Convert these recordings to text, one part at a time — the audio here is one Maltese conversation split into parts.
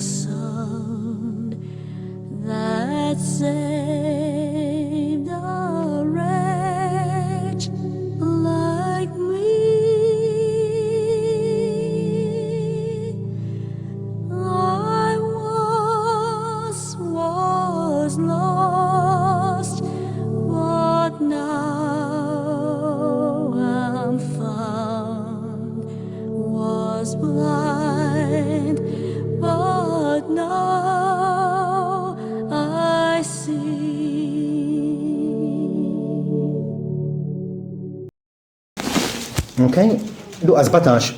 sound that saved a wretch like me. I once was lost, but now am found. Was blind, but now I see. Ok? Luqa 17,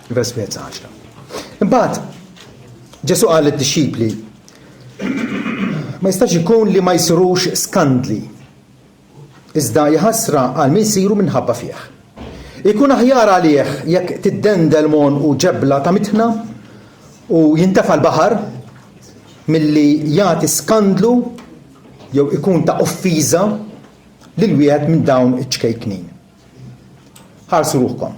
vers 10. Imbagħad Ġesù qal lid-dixxipli ma jistax ikun li ma jsirux skandli. Iżda jħassra għal min isiru minħabba fih. Ikun aħjar għalih jekk tiddendel m'għonqu ġebla ta' mitħna u jintefa' l-baħar milli jagħti skandlu jew ikun ta' offiża lil wieħed minn dawn iċ-ċkejknin. Ħarsu ruħkom.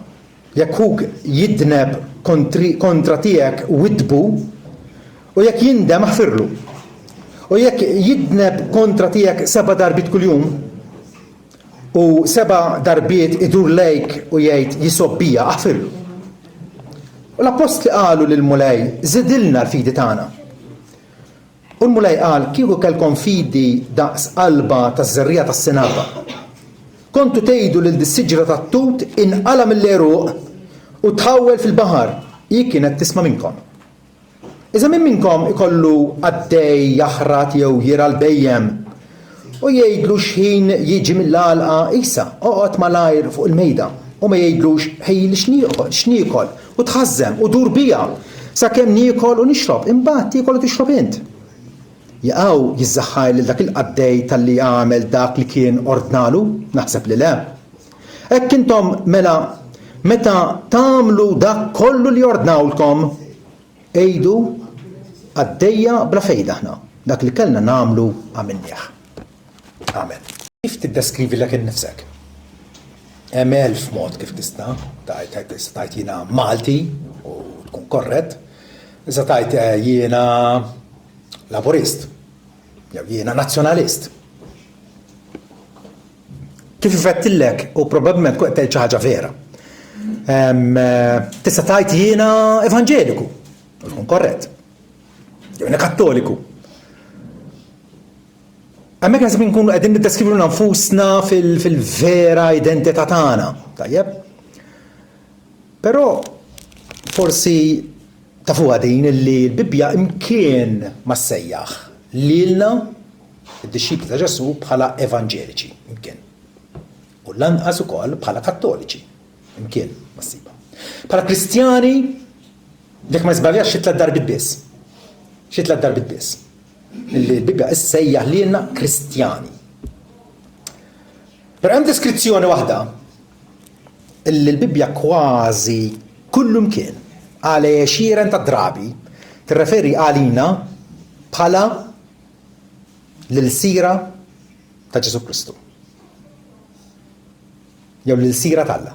Jekk ħuk jidneb kontra tiegħek widdbu, u jekk jindem aħfirlu. U jekk jidneb kontra tiegħek seba' darbiet kuljum, u seba' darbiet idur lejk u jgħid jisgħob bija, aħfirlu. U l-appostli qalu lill-Mulej, Żidilna l-fidi tagħna. U l-Mulej qal, Kieku kellkom fidi daqs qalba taż-żerriegħa tas-sinapa, kontu tgħidu lil dis-siġra tat-tut, 'Inqala' mill-għeruq u tħawwel fil-baħar, hi kienet tisma' minnkom. Iżda min minnkom ikollu qaddej jaħrat jew jirgħa l-bhejjem, u jgħidlu x'ħin jiġi mill-għalqa, 'Isa, oqgħod malajr fuq il-mejda, u ma jgħidlux, 'Ħejjili x'niekol, u tħażżem u dur bija sakemm niekol u nixrob, imbagħad tiekol u tixrob int. Jaqaw jiżżaħħaj lil dak il-qaddej talli għamel dak li kien ordnalu? Naħseb li le. Hekk intom mela meta tagħmlu dak kollu li ordnawlkom, għidu, Qaddejja bla fejda aħna, dak li kellna nagħmlu għamilnieh. Amen. Kif tiddeskrivilek innifsek? Hemm elf mod kif tista' tgħid, tista' tgħid jiena Malti u tkun korrett, tista' tgħid eh, jiena Laburist jew jiena Nazzjonalist. Kif ifettillek u probabbilment tkun qed tgħid xi ħaġa vera. Eh, tista' tgħid jiena Evanġeliku u tkun korrett. Jew jiena Kattoliku. Hemmhekk naħseb inkunu qegħdin niddeskrivu lilna nfusna fil-vera identità tagħna. Tajjeb? Però forsi tafuha din illi l-Bibbja imkien ma ssejjaħ lilna id-dixxipli ta' Ġesù bħala evanġeliċi, imkien. U lanqas ukoll bħala kattoliċi, imkien ma ssibha. Bħala Kristjani, jekk ma żbaljax xi tliet darbiet biss. Xi tliet darbiet biss. Illi l-Bibbja issejjaħ lilna Kristjani. Però hemm deskrizzjoni waħda illi l-Bibbja kważi kullumkien għal għexieren ta' drabi tirreferi għalina bħala l-ilsira ta' Ġesù Kristu. Jew l-ilsira t'Alla.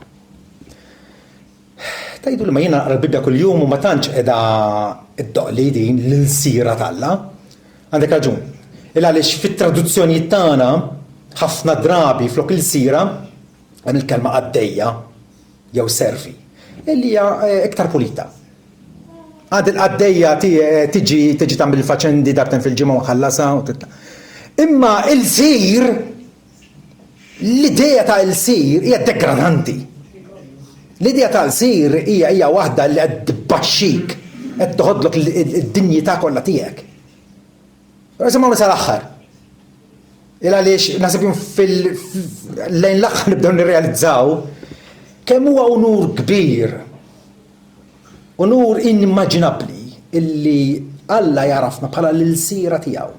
Tgħidu li ma jiena naqra l-Bibbja kuljum u ma tantx qiegħda ddoqli din l-ilsira t'Alla. Għandek raġun. Il għaliex fit-traduzzjonijiet tagħna ħafna drabi flok ilsira hemm il-kelma qaddejja jew servi, illi hija eh, iktar pulita. Għad il-qaddejja eh, tiġi tiġi tagħmel il-faċendi darbtejn fil-ġimgħa u ħallasha u titla'. Imma il-sir L-idea ta' ilsir hija degradanti. L-idea ta' lsir hija hija waħda li qed tbaxxik, qed toħodlok id-dinjità kollha tiegħek. Però nisimgħu sal-aħħar. Il għaliex naħseb fil lejn l-aħħar nibdew nirrealizzaw kemm huwa unur kbir, unur inimmaġinabbli illi Alla jarafna bħala l-ilsira tiegħu.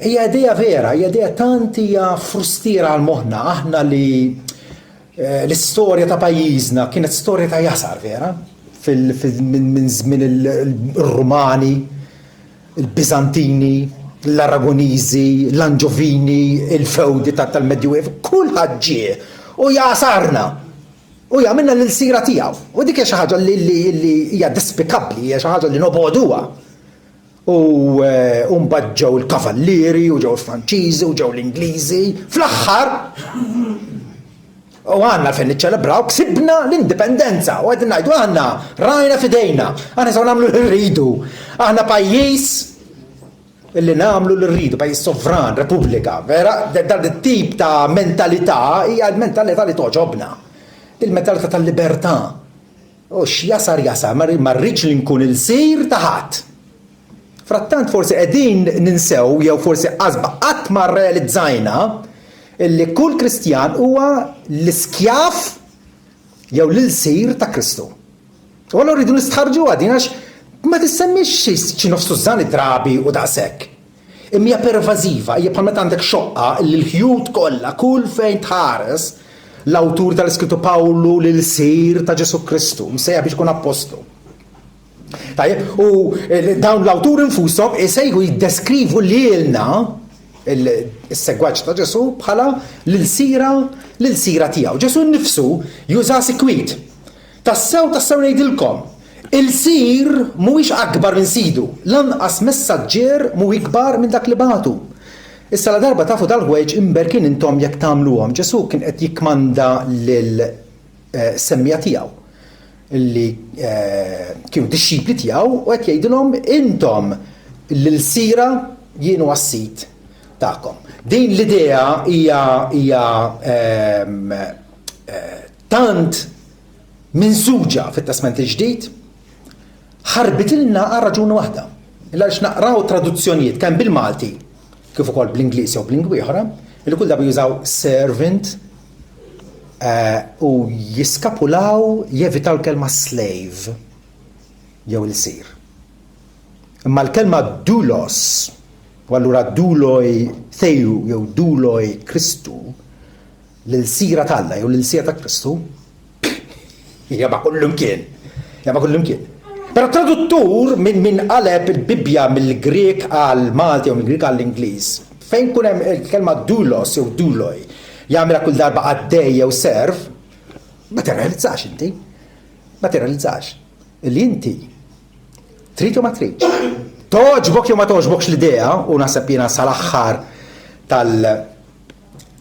Hija idea vera, hija idea tant hija frustiera għal moħħna, aħna li eh, l-istorja ta' pajjiżna kienet storja ta' jasar vera, minn żmien il-Rumani, il-Biżantini, l-Aragoniżi, l-Anġovini, il-fewdi tal-Medjuev, kulħadd ġie u jasarna u jagħmilna l-sira tiegħu. U dik hija xi ħaġa li hija despikabbli, hija xi ħaġa li noboduha. U mbagħad ġew il-kavallieri u ġew il-Franċiżi u ġew l-Ingliżi. Fl-aħħar u għandna fejn niċċelebraw ksibna l-indipendenza u qegħdin ngħidu aħna rajna f'idejna, aħna nistgħu nagħmlu li rridu. Aħna pajjiż illi nagħmlu li rridu, pajjiż sovran, repubblika, vera? Dan it-tip ta' mentalità hija l-mentalità li togħġobna. Il-mentalità tal-libertà. U x'jasar jasar, ma rridx li nkun ilsir ta' ħadd. Frattant forsi qegħdin ninsew jew forsi qasba qatt ma rrealizzajna illi kull Kristjan huwa l-iskjav jew l-ilsir ta' Kristu. U allura rridu nistħarrġuha din għax ma tissemmix xi nofs tużżani drabi u daqshekk. Imma hija pervażiva, hija bħal meta għandek xoqqa li l-ħjut kollha, kull fejn tħares, l-awtur tal-iskrittu Pawlu l-ilsir ta' Ġesù Kristu, msejjaħ biex ikun appostlu. Tajjeb, u dawn l-awturi nfushom isejħu jiddeskrivu lilna is-segwaċi ta' Ġesù bħala l-ilsira l-ilsira tiegħu. Ġesù nnifsu juża sikwit. Tassew, tassew ngħidilkom, ilsir mhuwiex akbar minn sidu, lanqas messaġġier mhu ikbar minn dak li bagħtu. Issa ladarba tafu dal-ħwejjeġ imberkin intom jekk tagħmluhom. Ġesù kien qed jikkmanda lill-semmiegħa tiegħu, li kienu dixxipli tiegħu, u qed jgħidilhom intom l-ilsira jien huwa s-sid tagħkom. Din l-idea hija hija tant minsuġa fit-Testment il-Ġdid, ħarbitilna għal raġuni waħda. Illa għaliex naqraw traduzzjonijiet kemm bil-Malti kif ukoll bl-Ingliż jew b'lingwi oħra, li kull darba jużaw servant eh, u jiskapulaw jevitaw l-kelma slave jew il-sir. Imma l-kelma doulos, u allura douloi theou jew douloi Kristu, L-ilsira t'Alla jew l-ilsira ta' Kristu hija ma' kullimkien. Hija ma' kullimkien. Però traduttur minn min qaleb il-Bibbja mill-Grieg għal Malti jew mill-Grieg għall-Ingliż, fejn kun hemm il-kelma doulos jew douloi jagħmilha kull darba qaddej jew serv, ma tirrealizzax inti. Ma tirrealizzax li inti trid jew ma tridx. Togħġbok jew ma togħġbokx l-idea, u naħseb jiena sal-aħħar tal-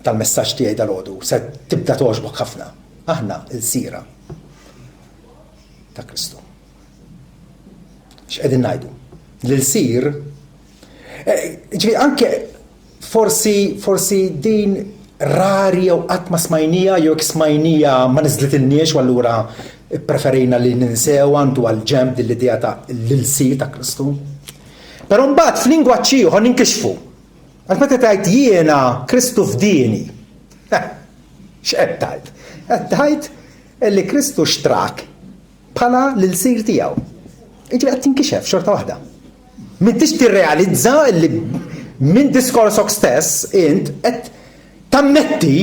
tal-messaġġ tiegħi dalgħodu se tibda togħġbok ħafna. Aħna lsira ta' Kristu. X'qegħdin ngħidu? L-ilsir eh, ġifieri anke forsi forsi din rari jew qatt ma smajnija jew jekk smajnija ma niżlitilniex u allura preferejna li ninsew għandu għal ġemb din l-idea ta' l-ilsir ta' Kristu. Però mbagħad f'lingwaġġ ieħor ninkixfu. Għax meta tgħid jiena Kristu fdieni, eh, x'qed tgħid? Qed tgħid li Kristu xtrak bħala l-ilsir tiegħu. Jiġifieri qed tinkixef xorta waħda. M'intix tirrealizza li minn diskorsok stess int qed tammetti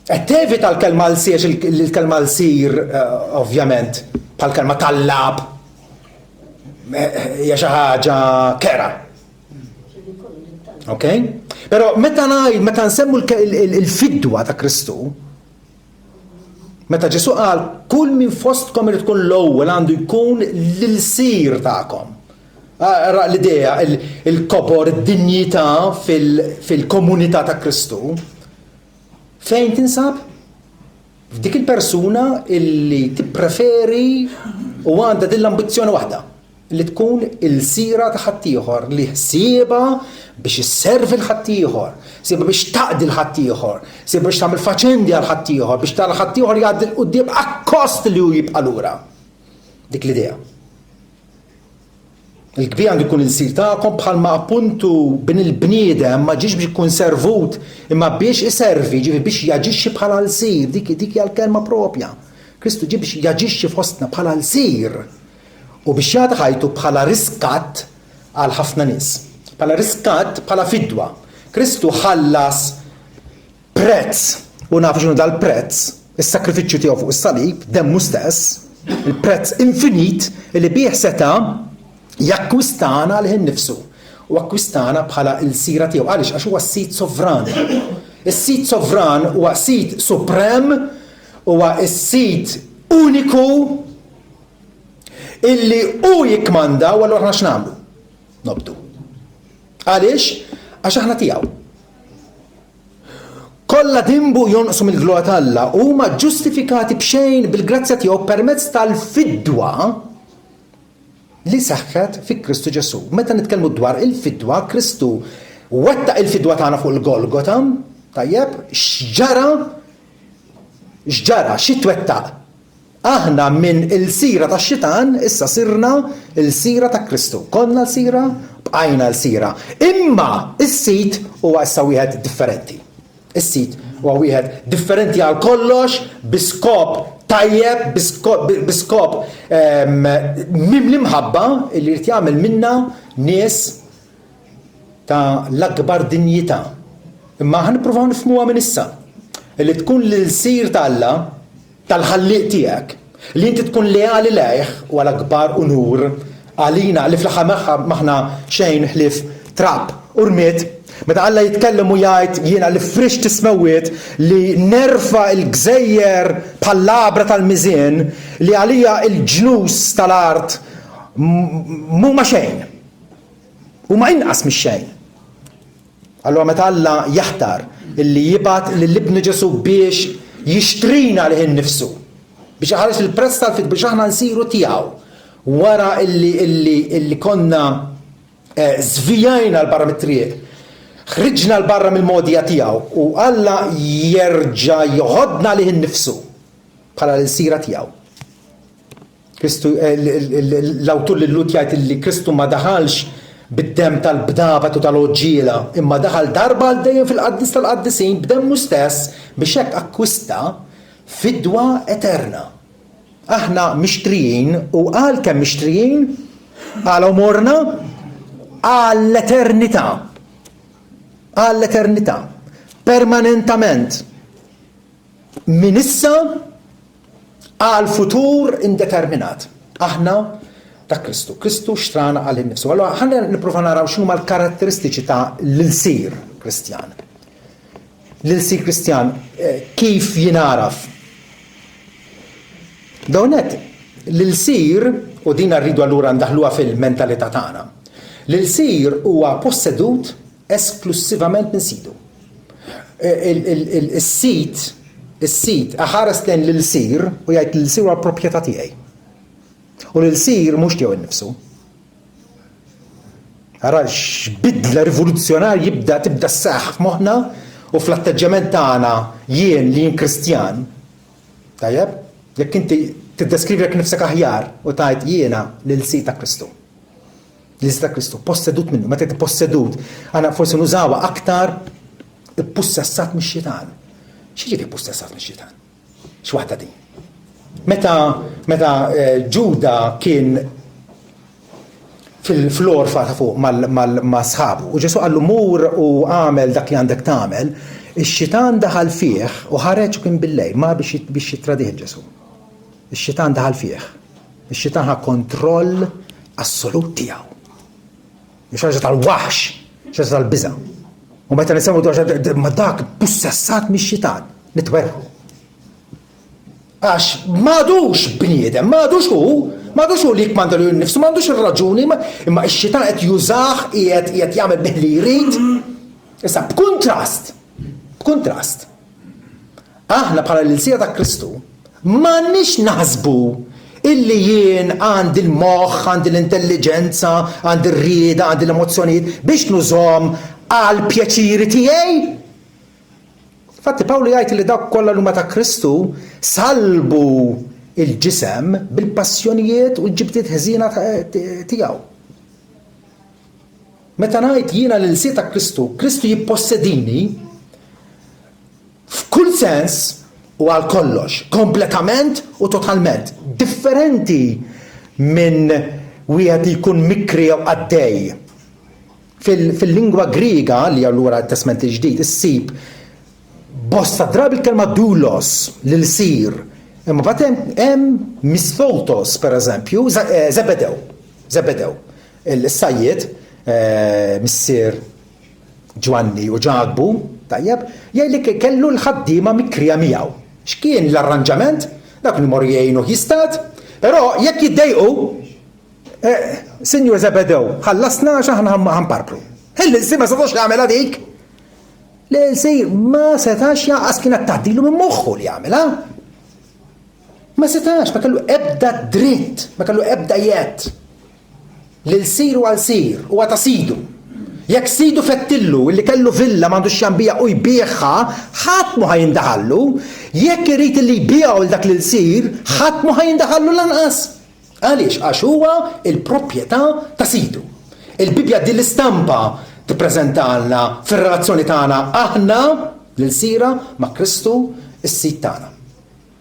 qed tevita l-kelma lsir il-kelma lsir eh, ovvjament bħal-kelma tallab eh, hija xi ħaġa kera. Ok? Però meta ngħid, meta nsemmu il-fidwa ta' Kristu, meta Ġesu qal kull min fostkom irid tkun l-ewwel għandu jkun l-sir tagħkom. Ra l-idea, il-kobor, id-dinjità fil-komunità ta' Kristu. Fejn tinsab? F'dik il-persuna illi tippreferi u għandha din l-ambizzjoni waħda. Li tkun ilsira ta' ħaddieħor, li ħsiebha biex isservi 'l ħaddieħor, ħsiebha biex taqdi 'l ħaddieħor, ħsiebha biex tagħmel faċendi għal ħaddieħor, biex tara ħaddieħor jgħaddi 'l quddiem akkost li hu jibqa' lura. Dik l-idea. Il-kbir għandu jkun ilsir tagħkom bħalma appuntu bin il-bniedem ma ġiex biex ikun servut imma biex iservi, ġifieri biex jaġixxi bħala lsir, dik dik hija l-kelma propja. Kristu ġie biex jaġixxi fostna bħala lsir. U biex jagħti ħajtu bħala riskatt għal ħafna nies. Bħala riskatt, bħala fidwa. Kristu ħallas prezz, u nafu x'inhu dal-prezz, is-sagrifiċċju tiegħu fuq is-salib, demmu stess, il-prezz infinit li bih seta' jakkwistana għalih innifsu. U akkwistana bħala lsira tiegħu. Għaliex? Għax huwa s-Sid sovran. Is-Sid sovran huwa Sid suprem, huwa s-Sid uniku Illi hu jikkmanda u allura aħna x'nagħmlu? Nobdu. Għaliex? Għax aħna tiegħu. Kollha dinbu jonqsu mill-glorja t'Alla u huma ġustifikati b'xejn bil-grazzja tiegħu permezz tal-fidwa li seħħet fi Kristu Ġesù. Meta nitkellmu dwar il-fidwa, Kristu wettaq il-fidwa tagħna fuq il-Golgota, tajjeb, x'ġara? X'ġara? Xi twettaq? Aħna minn ilsira tax-xitan issa sirna lsira ta' Kristu. Konna lsira, bqajna lsira. Imma s-sid huwa issa wieħed differenti. Is-sid huwa wieħed differenti għal kollox bi skop tajjeb, bi skop mimli mħabba li jrid jagħmel minna nies ta' l-akbar dinjità. Imma ħa nippruvaw nifhmuha minn issa. Li tkun l-ilsir ta' Alla, tal-Ħallieq tiegħek, li inti tkun leali lejh huwa l-akbar unur għalina li fl-aħħar mill-aħħar m'aħna xejn ħlief trab u rmied. Meta Alla jitkellem u jgħid jiena li frixt is-smewwiet, li nerfa' l-gżejjer bħall-għabra tal-miżien, li għalija l-ġnus tal-art m'huma xejn. Huma inqas mix-xejn. Allura meta Alla jaħtar illi jibgħat lil Ibnu Ġesù biex jixtrina għalih innifsu, biex iħallas il-prezz tal-fidwa biex aħna nsiru tiegħu wara illi illi illi konna eh, żvijajna 'l barra mit-triq, ħriġna 'l barra mill-mogħdija tiegħu u Alla jerġa' joħodna għalih innifsu bħala l-ilsira tiegħu. Kristu, l-awtur lil-Lhud jgħid li Kristu ma daħalx bid-demm tal-bdabat u tal-għoġġiela, imma daħal darba għal dejjem fil-Qaddis tal-Qaddisin b'demmu stess biex hekk akkwista fidwa eterna. Aħna mixtrijin u għalkemm mixtrijin, għal għomorna għall-eternità. Għall-eternità. Permanentament. Minn issa Għal futur indeterminat. Aħna ta' Kristu. Kristu xtrana għalih innifsu. Allura ħalli nipprova naraw x'inhuma l-karatteristiċi ta' l-ilsir Kristjan. L-ilsir Kristjan eh, kif jingħaraf? Dawnet, l-ilsir, u din rridu allura ndaħluha fil-mentalità tagħna. L-ilsir huwa possedut esklussivament minn sidu. Is-sid, is-sid iħares lejn l-ilsir u jgħid l-ilsir huwa l-proprjetà tiegħi. U l-ilsir mhux tiegħu innifsu. Ara x'bidla rivoluzzjonarja jibda tibda sseħħ f'moħħna u fl-atteġġjament tagħna jien li jien Kristjan. Tajjeb? Jekk inti tiddeskrivi nifsek aħjar u tgħid jiena l-ilsir ta' Kristu. L-Iżda ta' Kristu, possedut minnu, meta tgħid possedut, aħna forsi nużawha aktar ippussessat mix-xitan. X'jiġifieri pussessat mix-xitan? X'waħda din? Meta meta eh, Ġuda kien fil-orfa ta' fuq ma' sħabu u Ġesu qallu mur u għamel dak li għandek tagħmel, ix-xitan daħal fih u ħareġ u kien billejl mar biex jitradih Ġesu. Ix-xitan daħal fih. Ix-xitan ħa kontroll assolut tiegħu. Xi ħaġa tal-waħx, xi ħaġa tal-biża'. U meta nisimgħu dwar ma dak pussessat mix-xitan, nitwerħu. Għax m'għadux bniedem, m'għadux hu, m'għadux hu li jikmanda lilu nnifsu, m'għandux ir-raġuni, imma x-xitan qed jużah, qiegħed qiegħed jagħmel bih li jrid. Issa b'kuntrast, b'kuntrast, Aħna bħala l-ilsira ta' Kristu m'għandniex naħsbu illi jien għandi l-moħħ, għandi l-intelliġenza, għandi r-rieda, għandi l-emozzjonijiet biex nużhom għall-pjaċiri tiegħi. Infatti Pawlu jgħid li dawk kollha li huma ta' Kristu salbu il-ġisem bil-passjonijiet u l-ġibdiet ħżiena tiegħu. Meta ngħid jiena l-ilsir ta' Kristu, Kristu jippossedini F'kull sens u għal kollox, kompletament u totalment. Differenti minn wieħed li jkun mikri jew qaddej. Fil-lingwa Griega, li allura t-Testment il-Ġdid, issib bosta drabi l-kelma doulos, l-ilsir. Imma mbagħad hemm misthotos, pereżempju, Zebedew. Zebedew, is-sajjied, missier Ġwanni u Ġakbu, tajjeb, jgħid li kellu l-ħaddiema mikrija miegħu. X'kien l-arranġament? Dawk li jmorru jgħinuh jistad, però jekk jiddejqu, Eh, Sinjur Zebedew, ħallasna għax aħna ħanparpru. Il-ilsir ma setax jagħmilha dik. L-ilsir ma setax jaqas kienet tgħaddilu minn moħħu li jagħmilha. Ma setax, ma kellu ebda dritt, ma kellu ebda jett. L-ilsir huwa lsir, huwa ta' sidu. Jekk sidu fettillu illi kellu villa m'għandux x'jambija u jbigħha, ħadd mhu ħa jindaħallu. Jekk irid illi jbigħu 'l dak l-ilsir, ħadd mhu ħa jindaħallu lanqas. Għaliex? Għax huwa l-proprjetà ta' sidu. Il-Bibbja din l-istampa tippreżentalna fir-relazzjoni tagħna aħna, l-ilsira, ma' Kristu, is-Sid tagħna.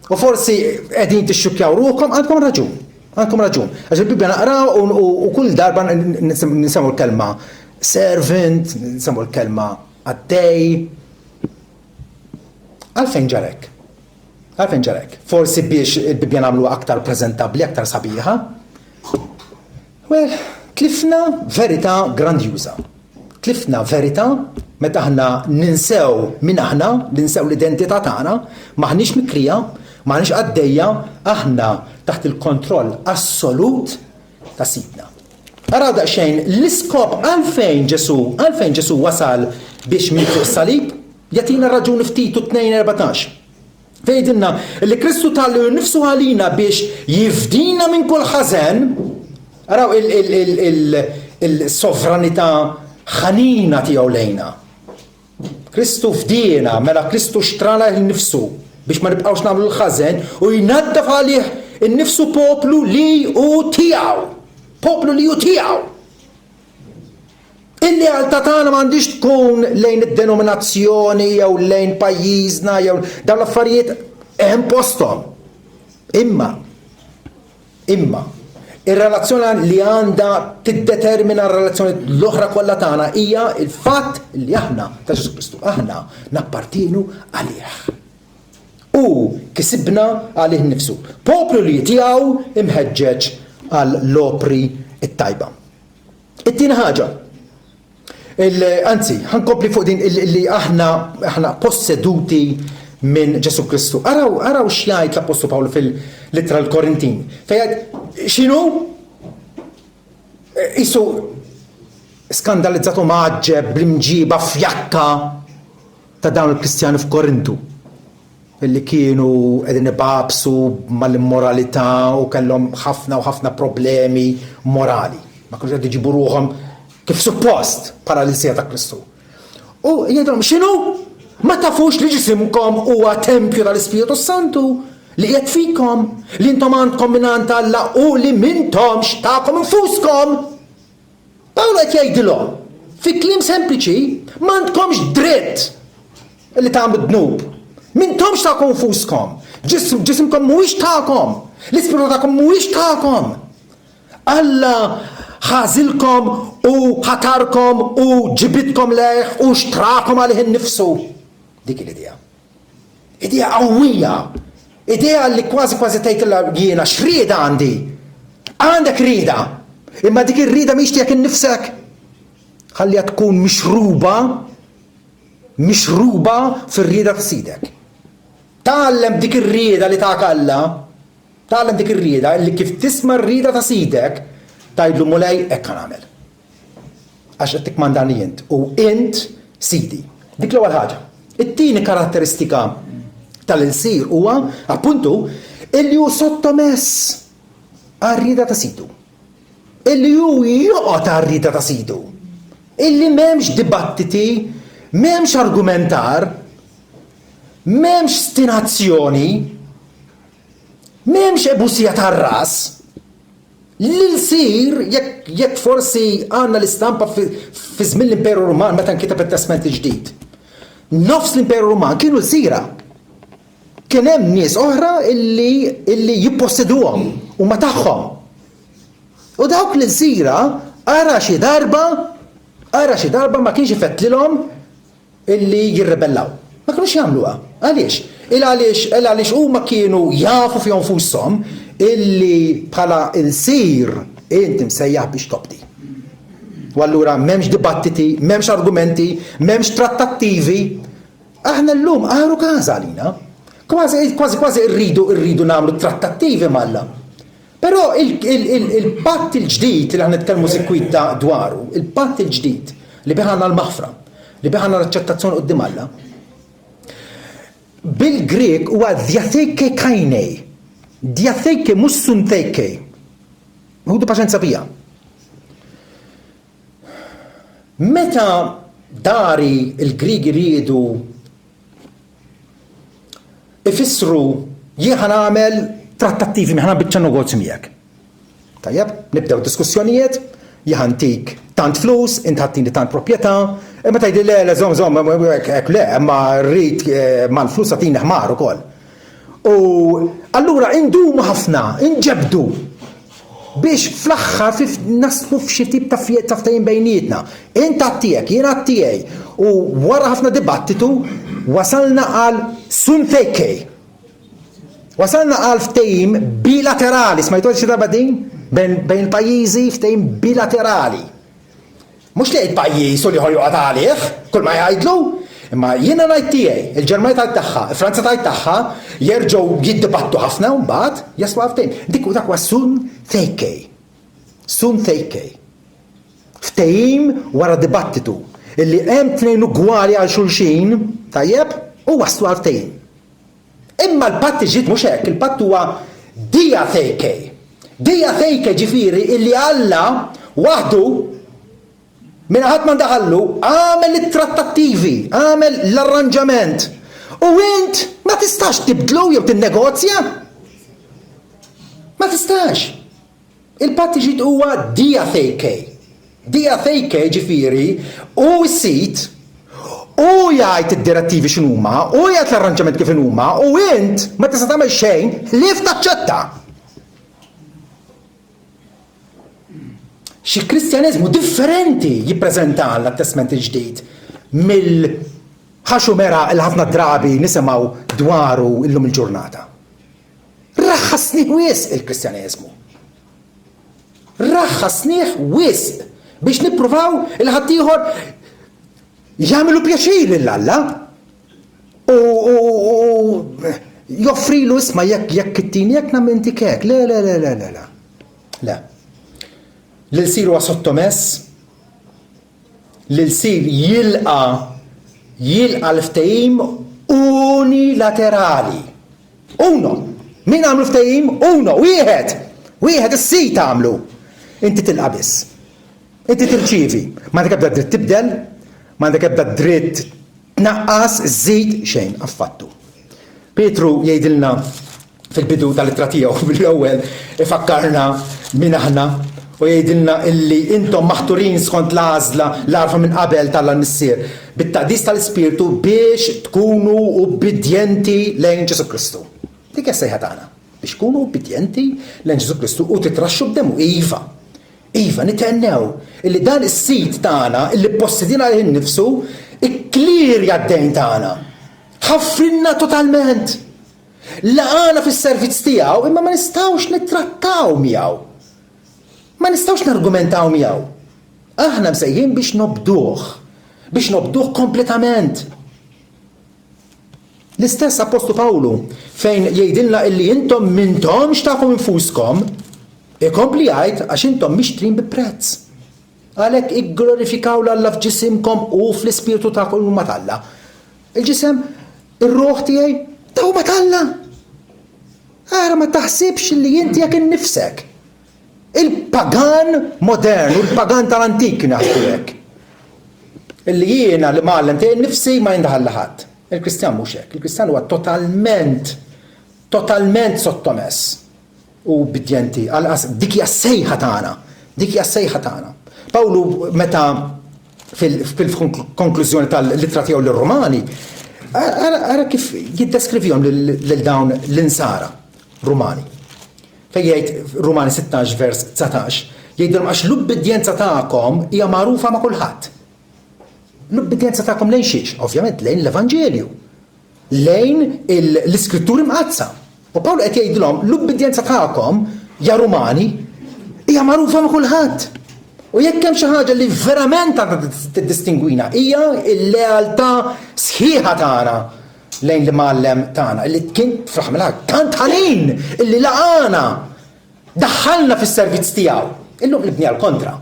U forsi qegħdin tixxukkjaw ruħkom, għandkom raġun. Għandkom raġun. Għax il-Bibbja naqraw u kull darba nisemgħu l-kelma servant, nisemgħu l-kelma qaddej. Għalfejn ġara hekk? Għalfejn ġara hekk? Forsi biex il-Bibbja nagħmluha aktar preżentabbli, aktar sabiħa. Well, tlifna verità grandjuża. Tlifna verità meta aħna ninsew min aħna, ninsew l-identità tagħna, m'aħniex mikrija, m'aħniex qaddejja, aħna taħt il-kontroll assolut ta' Sidna. Araw daqsxejn l-iskop għalfejn Ġesù, għalfejn Ġesù wasal biex miet fuq is-salib, jagħtina r-raġuni f'Titu 2:14. Fejn jgħidilna li Kristu ta lilu nnifsu għalina biex jifdina minn kull ħażen, araw il-sovranità ħanina tiegħu lejna. Kristu fdiena, mela Kristu xtrana nnifsu biex ma nibqgħux nagħmlu l-ħażen u jnaddaf għalih innifsu poplu li hu tiegħu. Poplu li hu tiegħu. Il-lealtà tagħna m'għandhiex tkun lejn id-denominazzjoni jew lejn pajjiżna jew dawn l-affarijiet hemm posthom. Imma imma ir-relazzjoni li għandha tiddetermina r-relazzjoni l-oħra kollha tagħna hija l-fatt li aħna ta' Ġesù Kristu, aħna nappartienu għalih. Hu kisibna għalih nnifsu, poplu li tiegħu imħeġġeġ għall-opri t-tajba. It-tieni ħaġa, anzi, ħankompli fuq din li aħna aħna posseduti minn Ġesù Kristu. Araw, araw x'jgħid l-Appostlu Pawlu fil-ittra l-Korintin. Fejn jgħid x'inhu? Isu skandalizzatu maġġeb bl-imġiba fjakka ta' dawn il-Kristjani f'Korintu. li kienu qegħdin ibagħbsu mal-immoralità u kellhom ħafna u ħafna problemi morali. Ma kinux qed iġibu ruħhom kif suppost bħala l-ilsija ta' Kristu. U jgħidilhom x'inhu? Ma tafux li ġisimkom huwa tempju tal-Ispirtu Santu li qiegħed fikom, li intom għandkom mingħand Alla u li m'intomx tagħkom infuskom. Pawlu qed jgħidilhom, fi kliem sempliċi, m'għandkomx dritt li tagħmlu dnub. M'intomx tagħkom nfuskom. Ġisimkom mhuwiex tagħkom. L-ispirtu tagħkom mhuwiex tagħkom. Alla ħażilkom u ħatarkom u ġibidkom lejh u xtrakom għalih innifsu. Dik l-idea. Idea qawwija. Idea li kważi kważi tgħidilha jiena x'rieda għandi. Għandek rieda. Imma dik ir-rieda mhix tiegħek innifsek. Ħalliha tkun mixruba mixruba fir-rieda ta' Sidek. Tgħallem dik ir-rieda li tak Alla, tgħallem dik ir-rieda li kif tisma' r-rieda ta' Sidek, tgħidlu Mulej hekk ħa nagħmel. Għax qed tikkmandani int u int Sidi. Dik l-ewwel ħaġa. It-tieni karatteristika tal-ilsir huwa appuntu illi hu sottomess għar-rieda ta' Sidu. Illi hu joqgħod għar-rieda ta' Sidu. Illi m'hemmx dibattiti, m'hemmx argumentar, m'hemmx stinazzjoni, m'hemmx ebusija tar-ras. L-ilsir, jekk jekk forsi għandna l-istampa fi żmien l-Imperu Ruman meta nkiteb it-Testment il-Ġdid. Nofs l-Imperu Ruman kienu lsira. Kien hemm nies oħra illi illi jipposseduhom, huma tagħhom. U dawk l-ilsira ara xi darba ara xi darba ma kienx ifettlilhom illi jirribellaw. Ma kinux jagħmluha. Għaliex? Il għaliex il għaliex huma kienu jafu fihom nfushom illi bħala ilsir int imsejjaħ biex tobdi. U allura m'hemmx dibattiti, m'hemmx argumenti, m'hemmx trattattivi. Aħna llum agħru każ għalina. Kważi kważi kważi rridu rridu nagħmlu trattattivi m'Alla. Però il-patt il-ġdid li aħna nitkellmu sikwit dwaru, il-patt il-ġdid li bih għandna l-maħfra, li bih għandna l-aċċettazzjoni quddiem Alla, bil-Grieg huwa diatheke kainei. Diatheke mhux suntheke. Ħudu paċenza bija. Meta dari il-Griegi riedu ifissru jien ħa nagħmel trattattivi ħa biċċa negozju miegħek. Tajjeb, nibdew diskussjonijiet, jien ħa ntik tant flus, int ħa ttini tant proprjetà, imma tgħidli le, le, żomm, żomm, hekk le, imma rrid eh, mal-flus tagħtini ħmar ukoll. U allura indumu ħafna, inġebdu biex fl-aħħar naslu f'xi tip ta' ta' ftehim bejnietna. Int għad tiegħek, jien għad tiegħi. U wara ħafna dibattitu wasalna għal suntheke. Wasalna għal ftehim bilaterali, smajtu xi darba din? Bejn il-pajjiżi ftehim bilaterali. Mhux li jgħid pajjiż u l-ieħor joqgħod għalih, kull ma jgħidlu, imma jiena ngħid tiegħi, il-Ġermanja tgħid tagħha, Franza tgħid tagħha, jerġgħu jiddibattu ħafna u mbagħad jaslu għal ftehim. Dik dak huwa sun theke. Sun theke. Ftehim wara dibattitu illi hemm tnejn ugwali għal xulxin, tajjeb, u waslu għal ftehim. Imma l-patt il-ġdid mhux hekk, il-patt huwa diatheke. Diatheke ġifieri illi Alla waħdu minn ħadd ma ndaħallu għamel it-trattattivi, għamel l-arranġament. U int ma tistax tibdlu jew tinnegozja. Ma tistax. Il-patt il-ġdid huwa diatheke. Diatheke ġifieri hu s-sid, hu jgħid id-direttivi x'inhuma, hu jgħid l-arranġamenti kif inhuma u int ma tista' tagħmel xejn ħlief taċċetta. Xi Kristjaneżmu differenti jippreżenta Alla t-Testment il-Ġdid mill-ħax u meraq li ħafna drabi nisimgħu dwaru llum il-ġurnata. Raħħasnih wisq il-Kristjaneżmu. Raħħasnih wisq biex nippruvaw il ħaddieħor jagħmlu pjaċir lil Alla u joffrilu isma' jekk jekk ittini jekk nagħmel intik hekk. Le, le, le, le, le, le. Le. L-ilsir huwa sottomess, l-ilsir jilqa' jilqa' l-ftehim unilaterali. Uno! Min għamlu ftehim? Uno! Wieħed! Wieħed is-sid għamlu! Inti tilqa' biss. Inti tirċievi. M'għandek ebda dritt tibdel, m'għandek ebda dritt tnaqqas, żżid, xejn, affattu. Pietru jgħidilna fil-bidu tal-ittra tiegħu mill-ewwel ifakkarna min aħna u jgħidilna illi intom maħturin skont l-għażla l-għarfa minn qabel t'Alla l-Missier, bit-taqdis tal-Ispirtu biex tkunu ubbidjenti lejn Ġesù Kristu. Dik hija s-sejħa tagħna, biex tkunu ubbidjenti lejn Ġesù Kristu u titraxxu b'demmu. Iva, iva, nithennew illi dan is-Sid tagħna illi ppossidina għalih innifsu ikklirja d-dejn tagħna. Ħaffrilna totalment. Laqagħna fis-servizz tiegħu imma ma nistgħux nittrattaw miegħu. Ma nistgħux nargumentaw miegħu. Aħna msejħin biex nobduh, biex nobduh kompletament. L-istess Appostlu Pawlu fejn jgħidilna illi intom m'intomx tagħkom infuskom, ikompli jgħid għax intom mixtrin bi prezz. Għalhekk igglorifikaw 'l Alla f'ġisimkom u fl-ispirtu tagħkom li huma t'Alla. Il-ġisem, ir-ruħ tiegħi, ta' huma t'Alla. Ara ma taħsibx li int tiegħek innifsek. Il-pagan modern u l-pagan tal-antik kienu jaħsbu hekk. Illi jiena li mgħallem tiegħi nnifsi ma jindaħal ħadd. Il-Kristjan mhux hekk. Il-Kristjan huwa totalment, totalment sottomess u ubbidjenti għal dik hija s-sejħa tagħna. Dik hija s-sejħa tagħna. Pawlu meta fil-konklużjoni tal-ittra tiegħu lir-Rumani, ara kif jiddeskrivihom lil dawn l-insara Rumani. Fejn jgħid Rumani 16 vers 19, jgħidilhom għax l-ubbidjenza tagħkom hija magħrufa ma' kulħadd. L-ubbidjenza tagħkom lejn xiex? Ovvjament lejn l-Evanġelju. Lejn l-Iskritturi Mqaddsa. U Pawlu qed jgħidilhom l-ubbidjenza tagħkom, ja Rumani, hija magħrufa ma' kulħadd. U jekk hemm xi ħaġa li verament għandha tiddistingwina hija l-lealtà sħiħa tagħna lejn l-imgħallem tagħna, li kien fl-aħħar mill-aħħar tant ħanin illi laqagħna. Daħħalna fis-servizz tiegħu. Illum qlibniha l-kontra.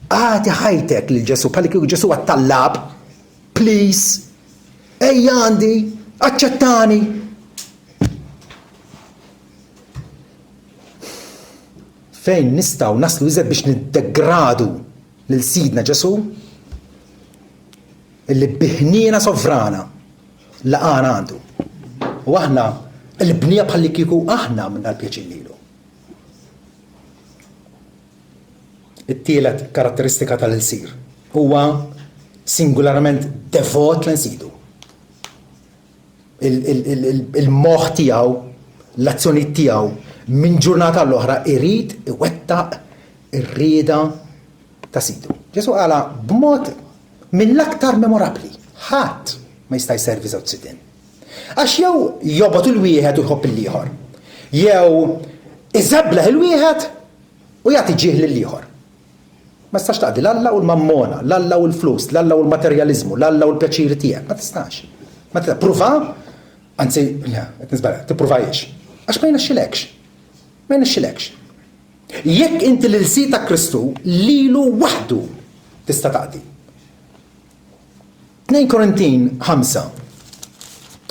Agħti ħajtek lil Ġesù bħal kieku Ġesù għat-tallab. Please, ejja għandi, aċċettani. Fejn nistgħu naslu iżjed biex niddegradu lil Sidna Ġesù illi bi ħniena sovrana laqagħna għandu. U aħna qlibniha bħallikieku aħna għamilna l-pjaċir lilu. It-tielet karatteristika tal-ilsir huwa singularment devot lejn sidu. Il-moħħ tiegħu, l-azzjonijiet tiegħu minn ġurnata għall-oħra irid iwettaq ir-rieda ta' sidu. Ġesù qalha b'mod mill-aktar memorabbli, ħadd ma jista' jservi żewġ sidien. Għax jew jobgħod il-wieħed u jħobb lill-ieħor, jew iżeblaħ il-wieħed u jagħti ġieħ lill-ieħor. Ma tistax taqdi 'l Alla u l-mammona, 'l Alla u l-flus, 'l Alla u l-materjaliżmu, 'l Alla u l-pjaċiri tiegħek. Ma tistax. Ma tistax. Pruva, anzi, le, qed niżbalja, tippruvahiex. Għax ma jirnexxilekx. Ma jirnexxilekx. Jekk inti l-ilsir ta' Kristu, lilu waħdu tista' taqdi. 2 Korintin 5,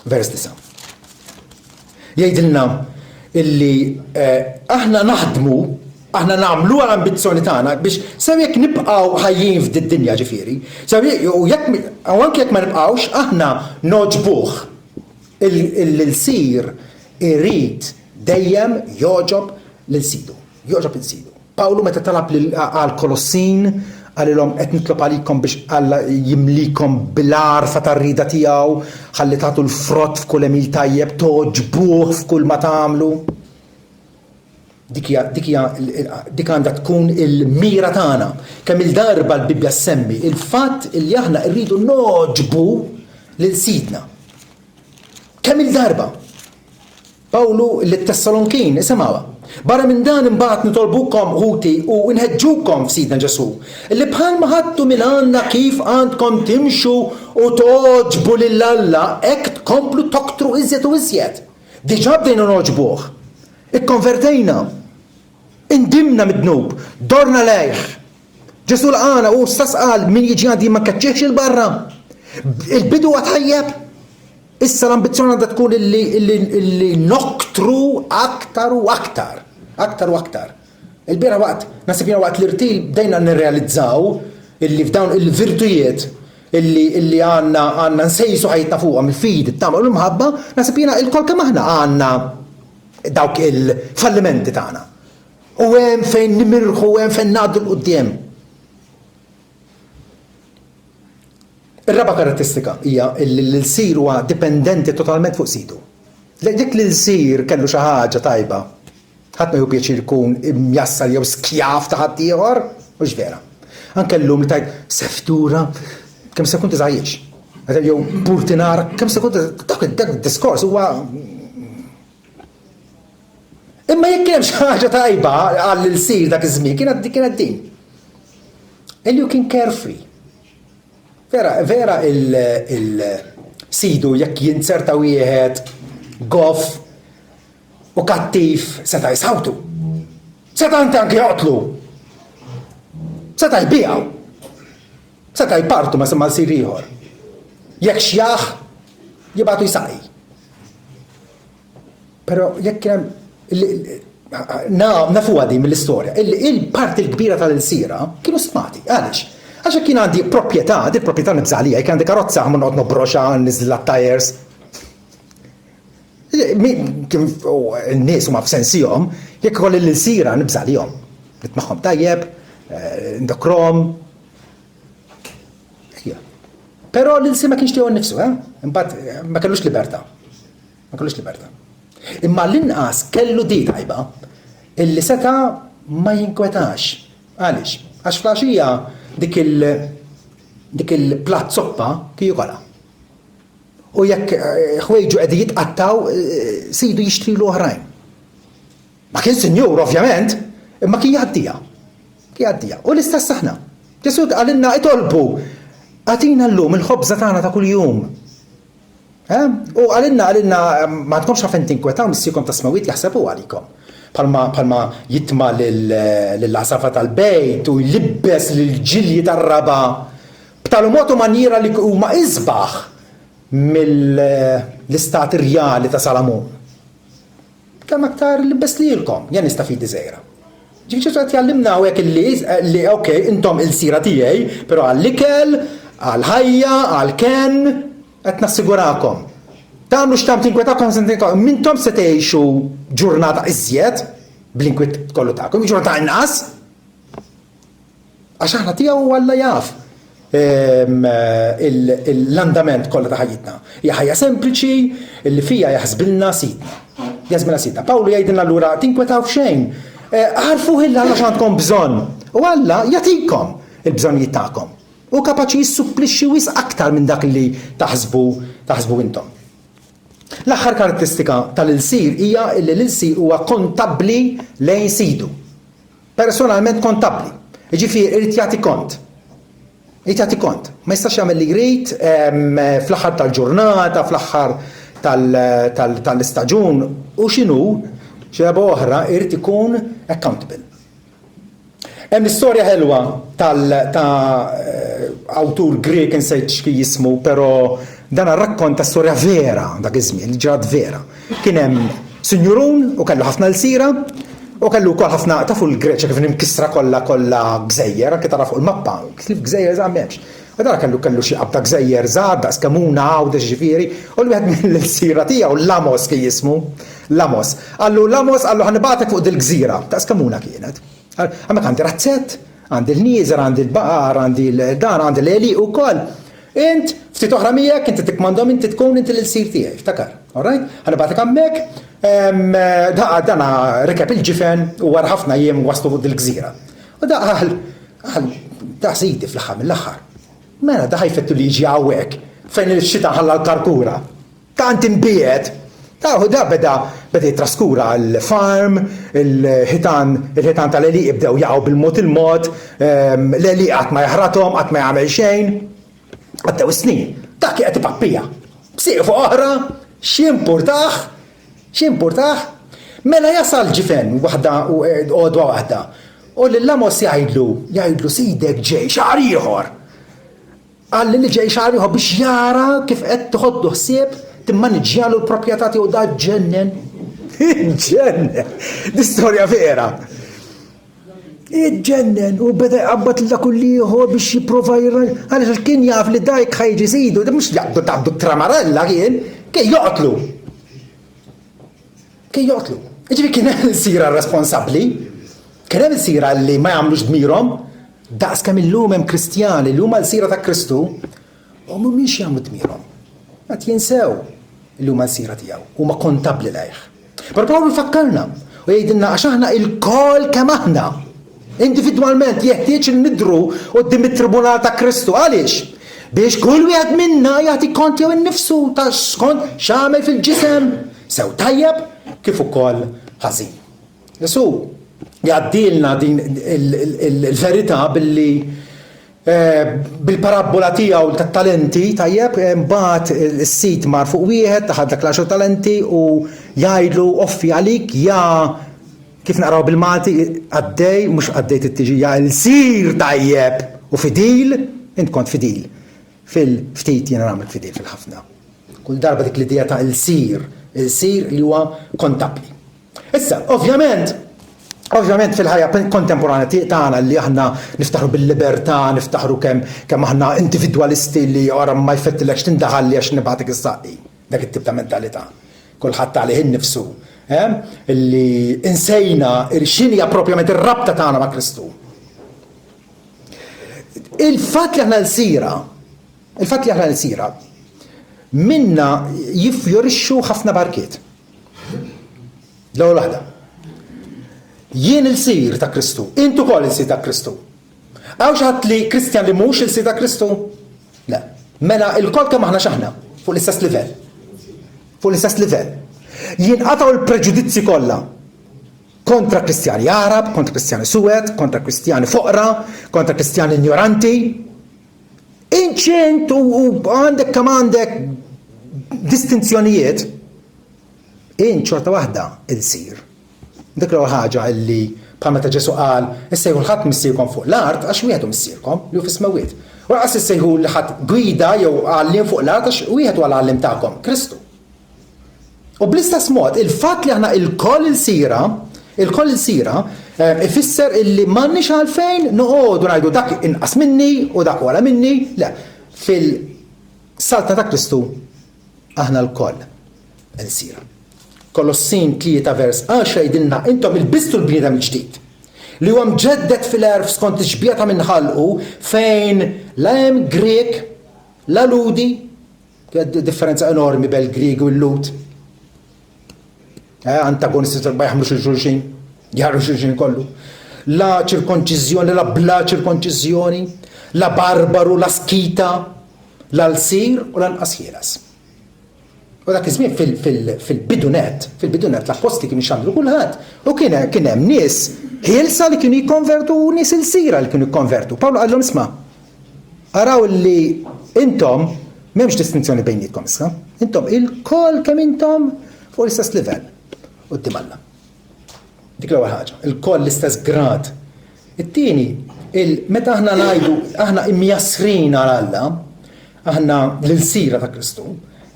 vers 9. Jgħidilna illi eh, aħna naħdmu, aħna nagħmlu għal ambizzjoni tagħna biex sew jekk nibqgħu ħajjin f'did dinja ġifieri, sew u jekk u anke jekk ma nibqgħux aħna noġbuh il-sir irid dejjem jogħġob lil sidu. Jogħġob lil sidu. Pawlu meta talab għall-Kolossin, qalilhom qed nitlob għalikom biex Alla jimlikom bil-għarfa tar-rieda tiegħu, ħalli tagħtu l-frott f'kull għemil tajjeb, togħġbuh f'kull ma tagħmlu. Dik hija, dik hija, dik għandha tkun il-mira tagħna. Kemm il-darba l-Bibbja ssemmi il-fatt li aħna rridu nogħġbu lil Sidna. Kemm il-darba? Pawlu lit-Tessalonkin, isimgħuha. Barra minn dan imbagħad nitolbukom, ħuti, u nħeġġukom f'Sidna Ġesù, li bħalma ħadtu minn għandna kif għandkom timxu u togħġbu lil Alla, hekk tkomplu toktru iżjed u iżjed. Diġà bdejna nogħġbuh. Ikkonvertejna. Indimna mid-dnub. Dorna lejh. Ġesù laqagħna u hu stess qal, min jiġi għandi ma nkeċċihx 'il barra. Il-bidu huwa tajjeb. Issa l-ambizzjoni għandha tkun illi, illi, illi noktru aktar u aktar. Aktar u aktar. Il-bieraħ waqt, nasib jiena waqt l-irtil bdejna nirrealizzaw illi f'dawn il-virtujiet illi, illi għandna għandna nsejsu ħajjitna fuqhom, il-fidi, it-tama u l-imħabba, nasib jiena ilkoll kemm aħna għandna dawk il-fallimenti tagħna. U hemm fejn nimirħu, hemm fejn ngħaddu 'l quddiem. Ir-raba' karatteristika hija li l-ilsir huwa dipendenti totalment fuq sidu. Jekk l-ilsir kellu xi ħaġa tajba, ħadd ma jieħu pjaċir ikun imjassar jew skjav ta' ħaddieħor, mhux vera. Anke llum li tgħid seftura, kemm se tkun tiżgħajjiex. Jew purtinar, kemm se tkun dak id-diskors huwa Imma jekk kien hemm xi ħaġa tajba għall-ilsir dak iż-żmien kienet kienet din. Illi hu kien carefree. Vera, vera il-sidu jekk jinzerta wieħed goff u kattiv seta' jsawtu. Seta' anke anke joqtlu. Seta' jbiegħu. Seta' jpartu ma' mal-sir ieħor. Jekk xjaħ jibgħatu jsaqi. Però jekk kien hemm nafuha din mill-istorja, il-parti l-kbira tal-ilsiera kienu stmati. Għaliex? Għax jekk jien għandi proprjetà, din proprjetà nibża' għalija, jekk għandi karozza ħa noqgħod nobroxha, niżlilha t-tyres. In-nies huma f'sensihom, jekk ikolli l-ilsiera nibża' għalihom. Nitmagħhom tajjeb, eh, ndokrom. Ejja. Però l-ilsir ma kienx tiegħu nnifsu, eh? Imbagħad eh, ma kellux libertà. Ma kellux libertà. Imma l-inqas kellu di tajba illi seta' ma jinkwetax. Għaliex? Għax fl-għaxija dik il dik il-platt soppa kien jikolha. U jekk eh, ħwejġu qegħdin jitqattaw, eh, sidu jixtrilu oħrajn. Ma kien sinjur ovvjament, imma kien jgħaddiha. Kien jgħaddiha. U l-istess aħna. Ġesù qalilna itolbu, agħtina llum il-ħobża tagħna ta' kuljum. Eh? U qalilna, qalilna, ma għandkomx għalfejn tinkwetaw missierkom tas-smewwiet jaħseb hu għalikom. Bħalma bħalma jitma' lill-għasafar tal-bejt u jlibbes lill-ġilji tar-raba' b'tali mod u manjiera li huma isbaħ mill-istat irjali ta' Salamun. Kemm aktar libbes lilkom, ja nies ta' fidi żgħira. Ġifieri Ġesù qed jgħallimna hawnhekk illi li ok, intom ilsira tiegħi, però għall-ikel, għall-ħajja, għall-kenn, qed nassigurakom. Tagħmlu x'tagħmlu tinkwetakom se tinkwetakom, m'intom se tgħixu ġurnata iżjed bl-inkwiet kollu tagħkom, ġurnata inqas. Għax aħna tiegħu u Alla jaf ehm, l-andament kollha ta' ħajjitna. Hija ħajja sempliċi li fija jaħsbilna sidna. Jaħsbilna sidna. Pawlu jgħidilna allura tinkwetaw f'xejn. Eh, għarfu illa Alla x'għandkom bżonn. U Alla jagħtikom il-bżonnijiet tagħkom. U kapaċi jissupplixxi wisq aktar minn dak li taħsbu taħsbu intom. L-aħħar karatteristika tal-ilsir hija li l-ilsir huwa kontabbli lejn sidu. Personalment kontabbli. Jiġifieri irid jagħti kont. Irid jagħti kont. Ma jistax jagħmel li jrid fl-aħħar tal-ġurnata, fl-aħħar tal-istaġun u x'inhu xi darba oħra irid ikun accountable. Hemm istorja ħelwa tal ta' eh, awtur Grek insejt x'kien jismu, però dan rakkonta storja vera dak iż-żmien, ġrat vera. Kien hemm sinjurun u kellu ħafna lsira u kellu wkoll ħafna tafu l-Greċja kif imkissra kollha kollha gżejjer, anke tara fuq il-mappa, kif gżejjer żgħar m'hemmx. U dara kellu kellu xi qabda gżejjer żgħar daqs Kemuna Għawdex ġifieri, u l-wieħed mill-ilsira tiegħu Lamos kien jismu, Lamos. Qallu Lamos qallu ħa nibgħatek fuq dil-gżira, daqs Kemuna kienet. Hemmhekk għandi razzett, għandi l-ħnieżer, għandi l-baqar, għandi dan, għandi l-għelieq ukoll. Int, ftit oħra miegħek, inti tikkmandhom, inti tkun inti l-ilsir tiegħi, ftakar. All right? Ħa nibgħatek hemmhekk, daqqa dana rikeb il-ġifen u wara ħafna jiem waslu fuq dil-gżira. U da qal, qal, da sidi fl-aħħar mill-aħħar. Mela da ħajfettu li jiġi hawnhekk fejn il-xita ħalla l-karkura. Tant imbiegħed. Ta' da beda beda jittraskura l-farm, il-ħitan il-ħitan tal-għelieqi bdew jaqgħu bil-mod il-mod, l-għelieqi qatt ma jaħrathom, qatt ma jagħmel xejn. Għaddew is-snin. Dak qiegħed ipappija. B'sieq fuq oħra, x'jimpurtah? X'jimpurtah? Mela jasal ġifen waħda għodwa waħda. U lil Amos jgħidlu, jgħidlu sidek ġej xahar ieħor. Qalli li ġej xahar ieħor biex jara kif qed toħodlu ħsieb timmaniġġjalu l-proprjetà tiegħu da ġġennen. Iġġennen! Di storja vera. Iġġennen u beda jqabbad lil dak ieħor biex jipprova jirranġa. Għaliex kien jaf li dajk ħajġi sidu, mhux jaqbdu taqbdu tramarella kien, kien joqtlu. Kien joqtlu. Jiġifieri kien hemm ilsira responsabbli, kien hemm ilsira li ma jagħmlux dmirhom, daqs kemm illum hemm Kristjani li huma lsira ta' Kristu u mhumiex jagħmlu dmirhom. Qed jinsew li huma lsira tiegħu, huma kontabbli lejh. Però Pawlu jfakkarna u jgħidilna għax aħna ilkoll kemm aħna individwalment jeħtieġ li nidhru quddiem it-tribunal ta' Kristu. Għaliex? Biex kull wieħed minna jagħti kont tiegħu nnifsu ta' skont x'għamel fil-ġisem, sew tajjeb kif ukoll ħażin. Ġesù jgħaddilna din il-verità billi eh, bil-parabbola tiegħu tat-talenti, tajjeb, mbagħad is-sid mar fuq wieħed taħad dak l-għaxar talenti u jgħidlu offi għalik ja kif naqraw bil-Malti għaddej, mhux għaddej tittiġi ja ilsir tajjeb u fidil, int kont fidil. Fil-ftit jiena nagħmel fidil fil-ħafna. Kull darba dik l-idea ta' ilsir, ilsir li huwa kontabbli. Issa, ovvjament, ovvjament fil-ħajja kontemporanja tagħna li aħna niftaħru bil-libertà, niftaħru kemm kemm aħna individwalisti li ora ma jfettilekx tindaħalli għax nibgħatek is-saqqi. Dak it-tip ta' mentalità. Kulħadd għalih innifsu, eh? Illi insejna x'inhija propjament ir-rabta tagħna ma' Kristu. Il-fatt li aħna lsira, il-fatt li aħna lsira, minna jiffjorixxu ħafna barkiet. L-ewwel waħda. Jien ilsir ta' Kristu, int ukoll ilsir ta' Kristu. Hawn xi ħadd li Kristjan li mhux ilsir ta' Kristu? Le. Mela lkoll kemm aħna x'aħna? Fuq l-istess livell. Fuq l-istess livell. Jinqatgħu l-preġudizzji kollha kontra Kristjani Għarab, kontra Kristjani Suwed, kontra Kristjani foqra, kontra Kristjani injoranti. Inċint u għandek kemm għandek distinzjonijiet, int xorta waħda ilsir. Dik l-ewwel ħaġa illi bħal meta Ġesù qal, issejħu 'l ħadd missierkom fuq l-art għax wieħed hu missierkom, li hu fis-smewwiet. U lanqas issejħu 'l ħadd gwida jew għalliem fuq l-art għax wieħed huwa l-għalliem tagħkom, Kristu. U bl-istess mod, il-fatt li aħna ilkoll ilsira, ilkoll ilsira, ifisser illi m'għandniex għalfejn noqogħdu ngħidu dak inqas minni u dak ogħla minni, le. Fil-Saltna ta' Kristu aħna lkoll ilsira. Kolossin 3 vers 10 jgħidilna intom ilbistu l-bniedem il-ġdid, li huwa mġedded fil-għerf skont ix-xbieha ta' min ħalqu fejn la hemm Grieg, la Lhudi, Differenza enormi bel Grieg u l-Lhud. Eh, antagonisti ma jaħmlux il-xulxin, jaħmlu xulxin kollu. La ċirkonċiżjoni, la bla ċirkonċiżjoni, la barbaru, la skita, la l-sir u lanqas ħieles. U dak iż-żmien fil-bidunet, fil-bidunet l-appostli kienu xandru kulħadd u kien kien hemm nies ħielsa li kienu jikkonvertu u nies ilsira li kienu jikkonvertu. Pawlu qalhom isma' Araw li intom m'hemmx distinzjoni bejnietkom issa. Intom ilkoll kemm intom fuq l-istess livell quddiem Alla. Dik l-ewwel ħaġa, ilkoll l-istess grad. It-tieni, meta aħna ngħidu aħna imjassrin għal Alla, aħna l-ilsira ta' Kristu,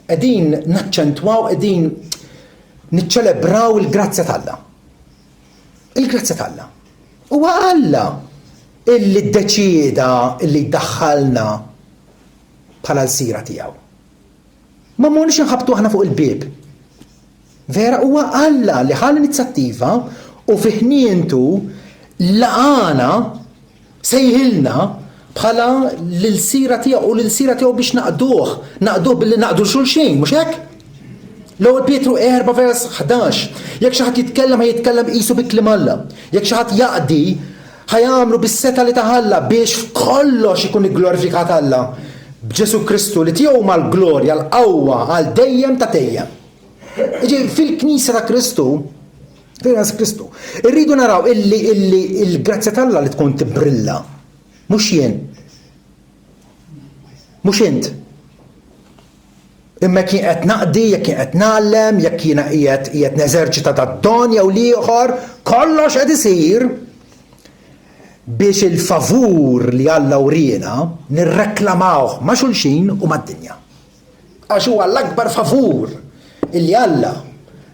qegħdin naċċentwaw, qegħdin niċċelebraw il-grazzja t'Alla. Il-grazzja t'Alla. Huwa Alla illi ddeċieda illi jdaħħalna bħala lsira tiegħu. Ma morniex inħabbtu aħna fuq il-bieb. Vera huwa Alla li ħa l-inizjattiva u fi ħnientu laqana sejħilna bħala l-ilsira tiegħu u l-ilsira tiegħu biex naqduh, naqduh billi naqdu xulxin, mhux hekk? L-ewwel Pietru 4 vers 11. Jekk xi ħadd jitkellem ħa jitkellem qisu bi kliem Alla. Jekk xi ħadd jaqdi, ħa jagħmlu bis-setgħa li tah Alla biex f'kollox ikun igglorifikat Alla b'Ġesù Kristu li tiegħu huma l-glorja, l-qawwa għal dejjem ta' dejjem. Jiġifieri fil-Knisja ta' Kristu, fil-Knisja ta' Kristu, irridu naraw illi illi l-grazzja t'Alla li tkun tibbrilla, mhux jien. Mhux int. Imma jekk jien qed naqdi, jekk jien qed ngħallem, jekk jiena qiegħed qiegħed neżerċita dad-don jew l-ieħor, kollox qed isir biex il-favur li Alla wriena nirreklamawh ma' xulxin u mad-dinja. Għax huwa l-akbar favur illi Alla